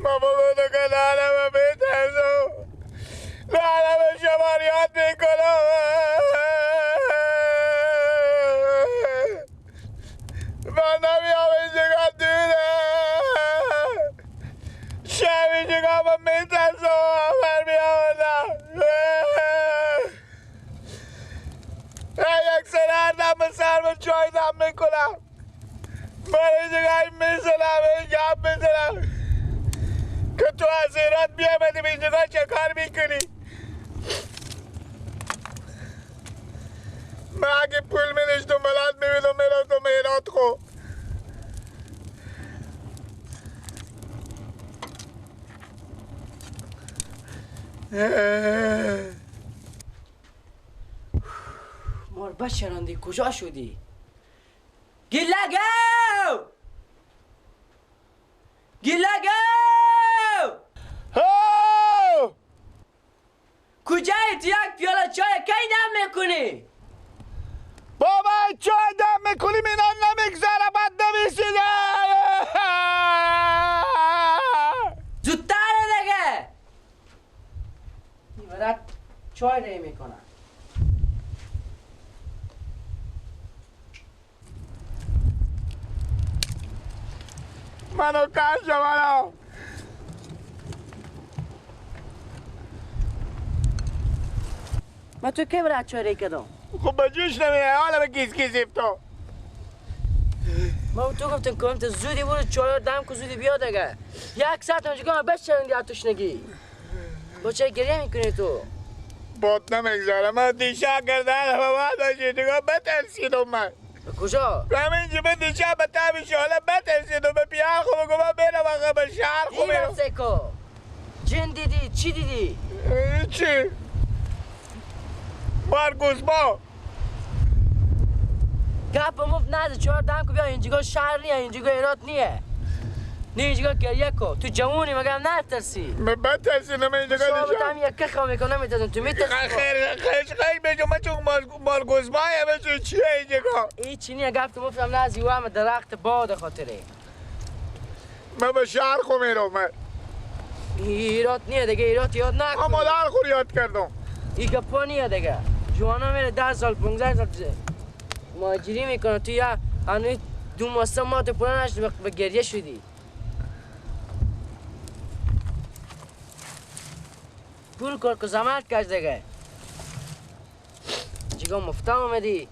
بابا گفتو که نانم میترسم، نانم شما رو یاد میکنم. من نمیام اینجا دوره شب اینجا من میترسم بر میآوردم. یک سر هر دم سر به چای دم میکنم، من اینجا میزنم گپ میزنم که تو از ایران بیامدی به اینجا چه کار میکنی؟ من اگه پول میداشتم بلد میبیدم میرفتم ایران. خو مار بچراندی کجا شدی؟ گیلگو! گیلگو! ها! کجایی تو یک پیاله چای کی دم میکنی؟ بابا چای دم میکنیم اینا نمیگذره بعد نمیشینه. زودتر دیگه. این چای ری میکنم. منو کش منو. من تو کی برای چای ری کردم؟ خب به جوش نمیه حالا به کیس کیسیف تو. من تو گفتم که تو زودی برو چای دم که زودی بیا دیگه. یک ساعت هم چیکار بشنوندی آتشنگی. با چه گریه میکنی تو؟ باد نمیگذاره من دیشب کردن بابا داشتی دیگه بترسیدم من. کجا؟ همینجا من دیشب به تبی شاله بترسیدم به پیار خو بگو من برم آقا به شهر خو برم. جن دیدی؟ چی دیدی؟ چی؟ مارگوز با گپ مفت نده چهار دم که بیا اینجا شهر نیه اینجا ایراد نیه نه اینجا گریه کو تو جوونی مگه نترسی؟ من بترسیدم اینجا دیشب شما یک که خو میکنم میترسم تو میترسی؟ خیر خیر خیر بجو من چون مارگوز با همه چیه اینجا؟ این چی نیه گپ مفتم نزی و هم درخت باد خاطره من به شهر خو میرم. من ایراد نیه دیگه ایراد یاد نکن. من مادر خو یاد کردم. این گپا نیه دیگه جوانا میره 10 سال 15 سال مهاجری میکنه تو یا هنوز 2 ماه 3 ماه تو پولا نشد به گریه شدی. پول کار که زحمت کش دیگه چیکار مفته آمدی؟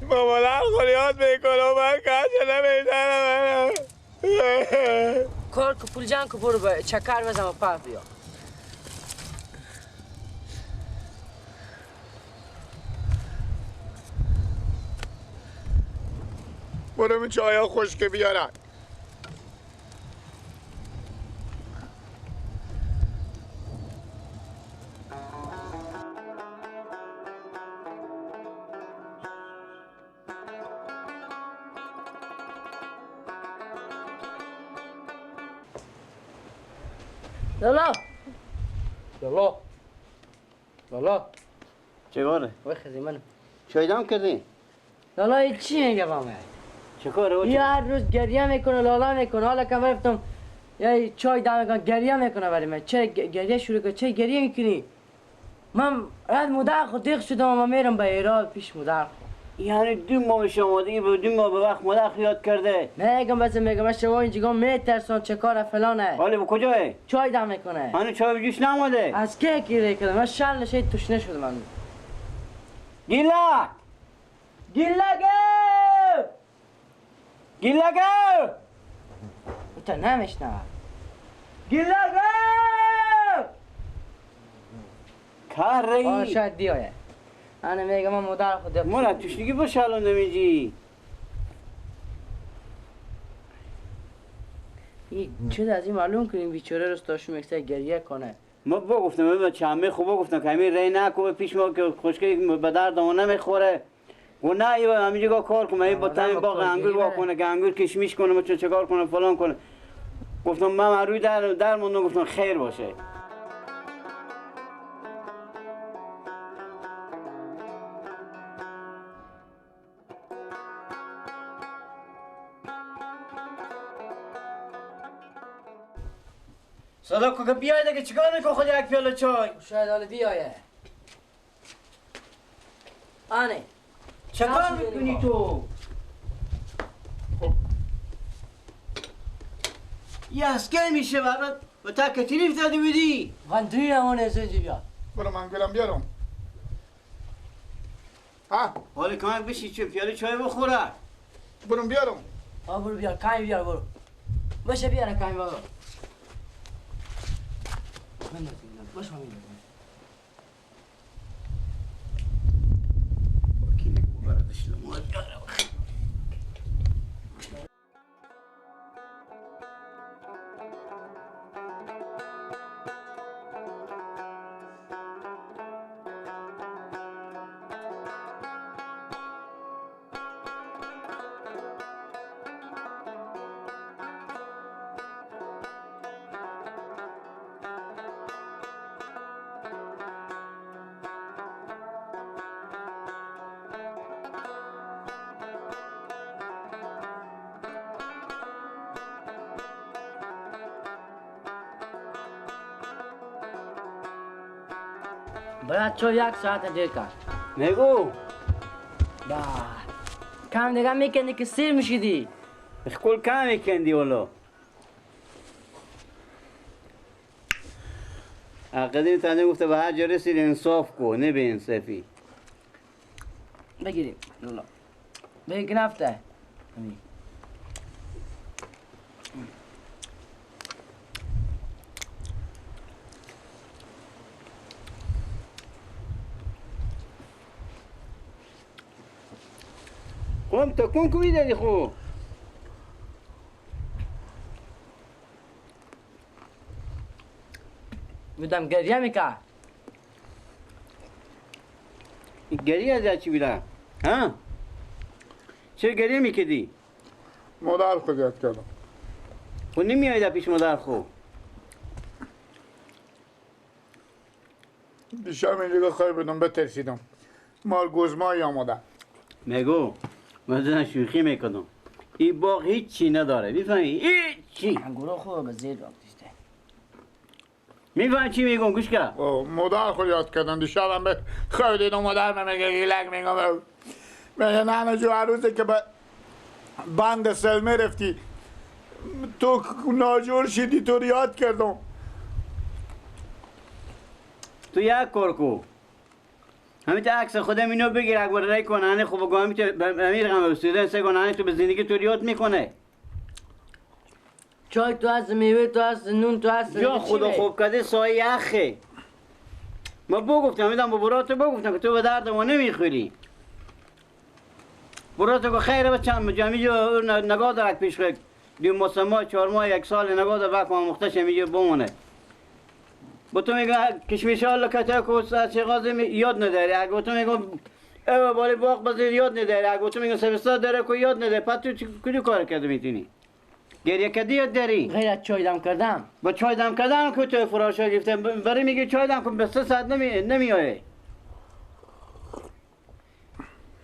مادر خو یاد میکنم من کش نمیدارم. کار که پول جمع که برو به چکر بزن و پر بیا. برو این چایا خشک بیارن. لالا لالا لالا چه باره؟ وای خزی منم چای دم کردی؟ لالا این چی میگه با من؟ چه کاره؟ یه هر روز گریه میکنه لالا میکنه. حالا که رفتم یه چای دم میکنه گریه میکنه برای من. چه گریه شروع کرد؟ چه گریه میکنی؟ من رد مادر خود دیخ شدم و میرم به ایران پیش مادر خود. یعنی 2 ماه شما دیگه به 2 ماه به وقت مادر یاد کرده. میگم بس میگم من شما اینجا میترسم چه کار فلانه. حالا به کجاه؟ چای دم میکنه. هنوز چای به جوش نماده. از کی گریه کردم؟ من شل نشید تشنه شدم من. گیلک گیلک گیلک تو نمیشنوم. گیلک کاری شاید بیایه. انا میگم من مادر خود مرا تشنگی باشه الان نمیجی. این چه از این معلوم کنیم بیچاره رستاشو میکسه گریه کنه. ما با گفتم به چمه خوب گفتم که همین ری نکو پیش ما که خشکی به درد ما نمیخوره. و نه ای همینجا کار کنه، با تیم باغ انگور وا کنه که انگور کشمیش کنه، ما چه کار کنه فلان کنه. گفتم من روی در موندم، گفتم خیر باشه. صدا که بیاید که چیکار میکنه خود یک پیاله چای؟ شاید حالا بیایه. آنه چیکار میکنی تو؟ یه اسکل میشه برات و تا کتیلیف دادی بودی؟ غندری همون ازنجی بیا. برو من گرم بیارم. ها؟ حالا کمک بشی چه پیاله چای بخوره. برم بیارم. ها برو بیار، کمی بیار برو. باشه بیاره کمی برو. باشه من می‌دونم. باید چون یک ساعت دیر کرد. نگو. با کم دیگه میکندی که سیر میشیدی. کل کم میکندی والا. قدیم تنه گفته به هر جا رسید انصاف کن، نه به انصافی. بگیریم. لالا. بگیر نفته. خب تا کن کوی دادی خب بودم گریه میکرد. گریه از چی بیدم؟ ها؟ چرا گریه میکردی؟ مادر خود یاد کردم. خب نمیایی پیش مادر خود؟ دیشب اینجا خواهی بودم بترسیدم. مال گزمایی آمده. نگو من دارم شوخی میکنم. این باغ هیچی نداره میفهمی؟ هیچی. انگورا خوب به زیر باغ دیشته. میفهمی چی میگم؟ گوش کن. مادر خود یاد کردم دیشب هم به خواهی دیدم مادر من میگه گیلک میگم میگه نه نه جو عروسه که به بند سلمه رفتی تو ناجور شدی تو یاد کردم. تو یک کار کو همین تا عکس خودم اینو بگیر اکبر رای کنه خوب بگو همین تا امیر غم بسیدن سه کنه تو به زندگی تو یاد میکنه. چای تو هست، میوه تو هست، نون تو هست. یا خدا خوب کده سایه یخه. ما بگفتم میدم با برات بگفتم که تو به درد ما نمیخوری. برات که خیره بچم جمعی جو نگاه دارک پیش خود دو ماه 4 ماه 1 سال نگاه دار وقت ما مختش میگه بمونه. با تو میگه کشمیش الله که تو چه یاد نداری. اگه تو میگم او بالای باغ بزیر یاد نداری. اگه تو میگم سبستا داره که یاد نداری. پس تو کجا کار کرده میتونی؟ گریه کردی یاد داری؟ غیر از چای دم کردم. با چای دم کردن که تو فراشا گرفتم برای میگه چای دم کن به 3 ساعت نمیایه.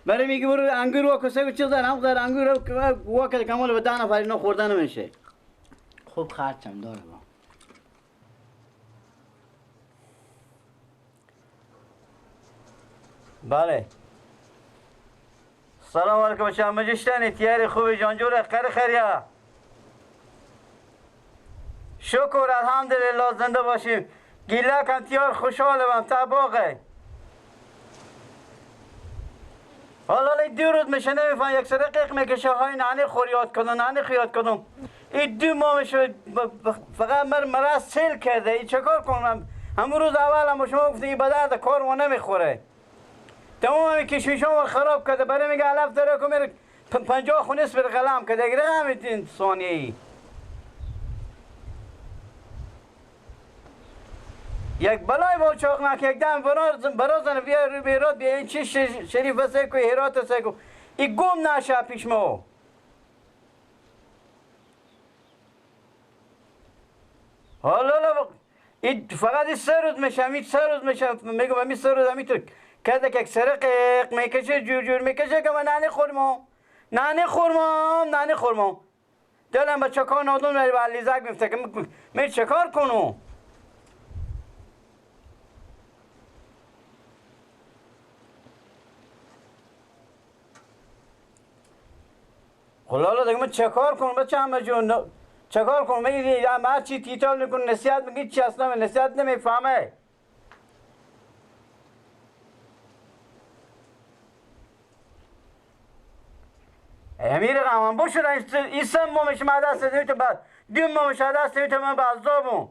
برای میگه برو انگور وا کسه چیز داره هم داره انگور وا که کمال به 10 نفر اینا خوردن نمیشه. خوب خرچم داره با. بله. سلام علیکم شما جشتنی تیاری خوب جان جور خیر خیریا. شکر الحمدلله زنده باشیم. گیلکم تیار خوشحالم تا باغه. حالا 2 روز میشه نمیفهم یک سر قیق میکشه های نعنی خوریات کنم نعنی خیات کنم. این 2 ماه میشه فقط مرا سیل کرده. این چه کار کنم؟ همون روز اول هم شما گفتین این به درد کار ما نمیخوره. تمام کشمیشام خراب کرده برای میگه علف داره که میره 50 خونس بر قلم کرده اگه رقم ثانیه ای. یک بلای با چاق نک یک دم برازن بیا رو بیراد بیا این چی شریف بسه کو هرات سه کو ای گم نشه پیش ما. حالا این فقط 3 روز میشه، می 3 روز میشه میگم می 3 روز همینطور کرده که سرق میکشه جور جور میکشه که من ننه خورما ننه خورما ننه خورما دلم به چکار نادون میره به علیزک میفته که می چکار کنم. خلالا دیگه من چکار کنم بچه همه جون چکار کنم؟ میگی هر چی تیتال میکنه نصیحت میگی چی اصلا نصیحت نمیفهمه. امیر غمان بشو این سه ماه میشه من دست نمیتونم بعد 2 ماه میشه دست نمیتونم من به عذابم.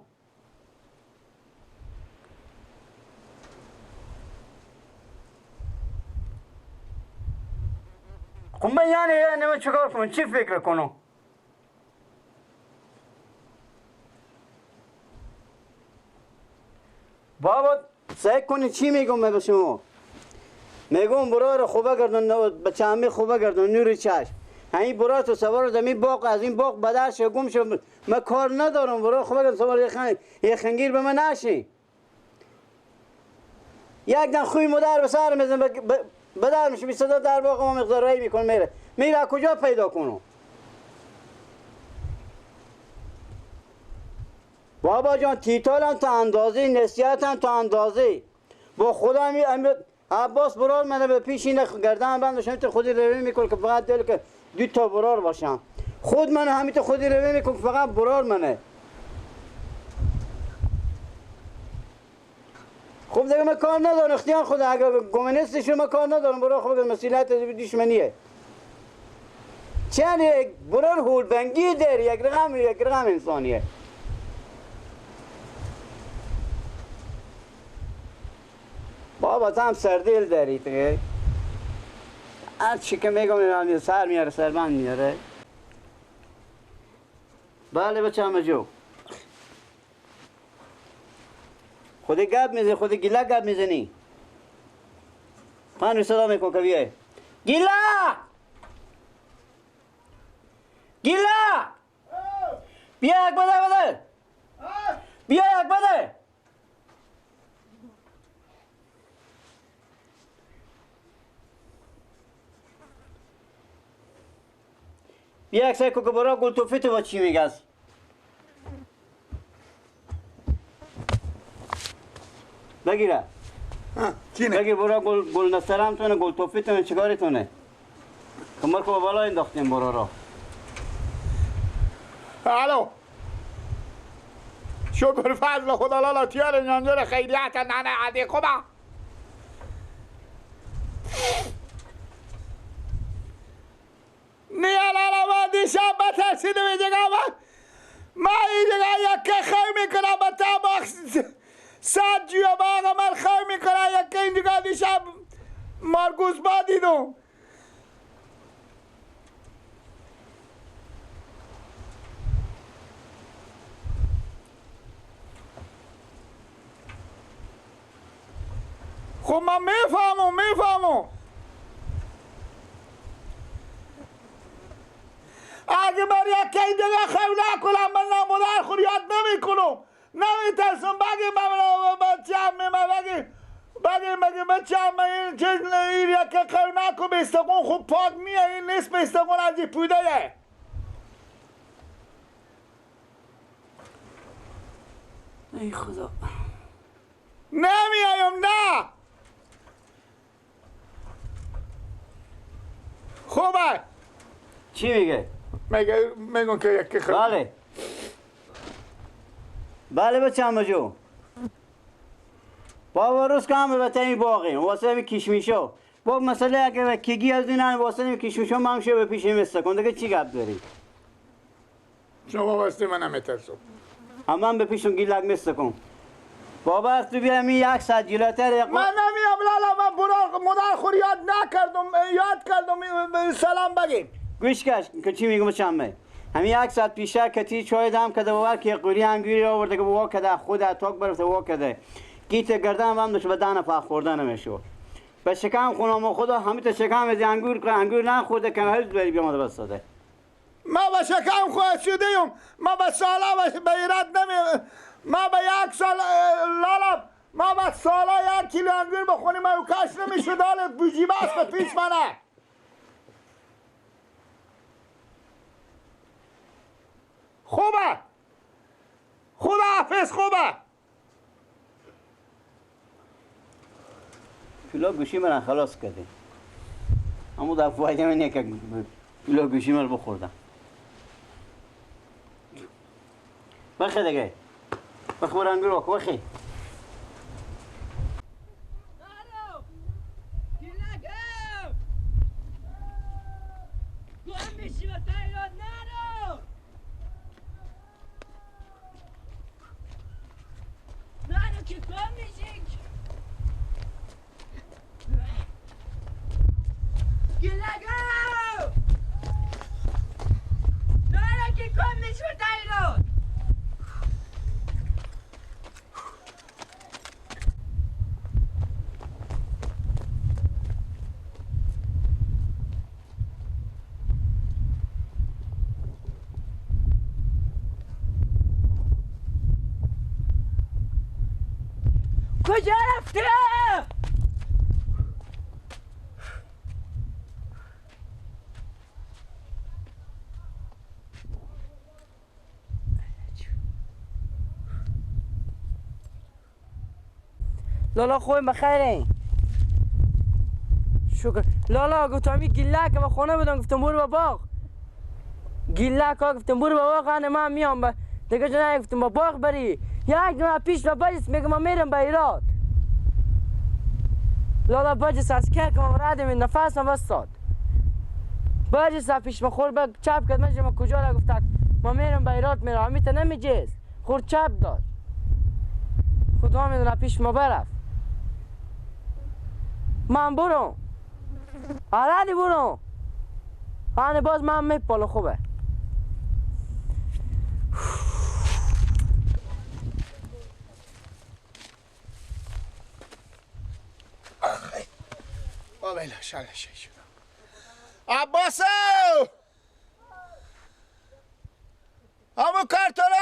خب من یعنی من چیکار کنم؟ چی فکر کنم؟ بابا سعی کنی چی میگم من به شما؟ میگم برای خوبه گردن بچه همی خوبه گردن نور چشم همین برای تو سوار زمین باغ از این باغ بدر شو گم شو من کار ندارم برای خوبه گردن سوار یه خنگیر به من نشی یک دم خوی مدر به سر میزن بدر میشه بی صدا در باغ ما مقدار رای میکنه میره میره کجا پیدا کنم؟ بابا جان تیتالم تا اندازه نصیحتم تا اندازه با خدا عباس برار منو به پیش این گردن بند داشتم خودی روی میکنه که فقط دل که 2 تا برار باشم خود منو همین تو خودی روی میکنه فقط برار منه. خب دیگه من کار ندارم اختیار خدا اگر گمنیستش من کار ندارم برار خب مسئولیت دشمنیه چند یک برار هولبنگی در یک رقم انسانیه. بابا تو هم سردیل داری دیگه هر چی که میگم سر میاره سربند میاره. بله بچه همه جو خودی گپ میزنی خودی گیله گپ میزنی من صدا میکن که بیای گیله گیله بیا یک بده بده بیا یک بده. بیا یک سعی که برا گل توفی تو با چی میگه؟ بگیره بگیر برا گل نسترم تونه گل توفی تونه چیکاری تونه که ما که بالا انداختیم برا را. الو شکر فضل خدا لالا تیار نانجر خیریت ننه عدی خوبه نه لالا من دیشب بترسیدم اینجا من اینجا یکه خیلی میکنم به تباخ 100 جویا باغ من خیلی میکنم یکه اینجا دیشب مارگوز با دیدم. خب من میفهمم اگه من یک این دیگه خیلی نکنم من نمودر خود یاد نمی کنم نمیترسم بگی من بچه هم بگی بگی بچه هم این چیز این یک خیلی نکن بستقون خوب پاک میه این نیست بستقون از این پوده. ای خدا نمیایم نه خوبه. چی میگه؟ میگم که یکی خیلی بله بله بچه همه جو بابا روز که همه به این باقیم واسه همین کشمیشو با مسئله اگه کیگی از این هم واسه همین کشمیشو من همشه به پیش این کن دیگه چی گپ داری؟ شما واسه من نمیترسم هم من به پیشم گیلک مثل کن. بابا تو بیا می یک ساعت جلوتر. من نمیام لالا، من برا مادر خور یاد نکردم، یاد کردم سلام بگیم. گوش کش که چی میگم چمه. همین یک ساعت پیشتر کتی چای دم کده باور که قوری انگوری آورده که وا کده خود اتاق برفته وا کده. گیت گردن هم داشت به دهن فخ خوردن نمیشد. به شکم خونم خدا همین تا شکم از انگور که انگور نخورده که هرز بری بیامده بساده. ما به شکم خواهد شده ایم، ما به سالا به ایراد نمی، ما به یک سال لالا، ما به سالا یک کیلو انگور بخونیم و کش نمیشد. حال بوجی بس به پیش منه. خوبه، خدا حافظ. خوبه کیلو گوشی من خلاص کردیم. اما در فایده من یک کیلو گوشی من بخوردم. بخی دیگه، بخور انگور بخور بخی. کجا رفته؟ لالا خوبیم بخیرین شکر. لالا گفتم این گله که به خانه بودم، گفتم برو به باغ. گله که گفتم برو به باغ، انا من میام دیگه جنگ. گفتم به باغ بری یک دونه پیش به بجس میگم من میرم به ایراد. لالا بجس از که که من ردم نفسم وستاد. بجس از پیش من خور به چپ کرد. من کجا را گفت من میرم به ایراد میرم. همیته نمیجیز خور چپ داد. خدا میدونه پیش ما برفت. من برم آردی برم آنه باز من میپاله. خوبه شدم. عباسو همون کارتون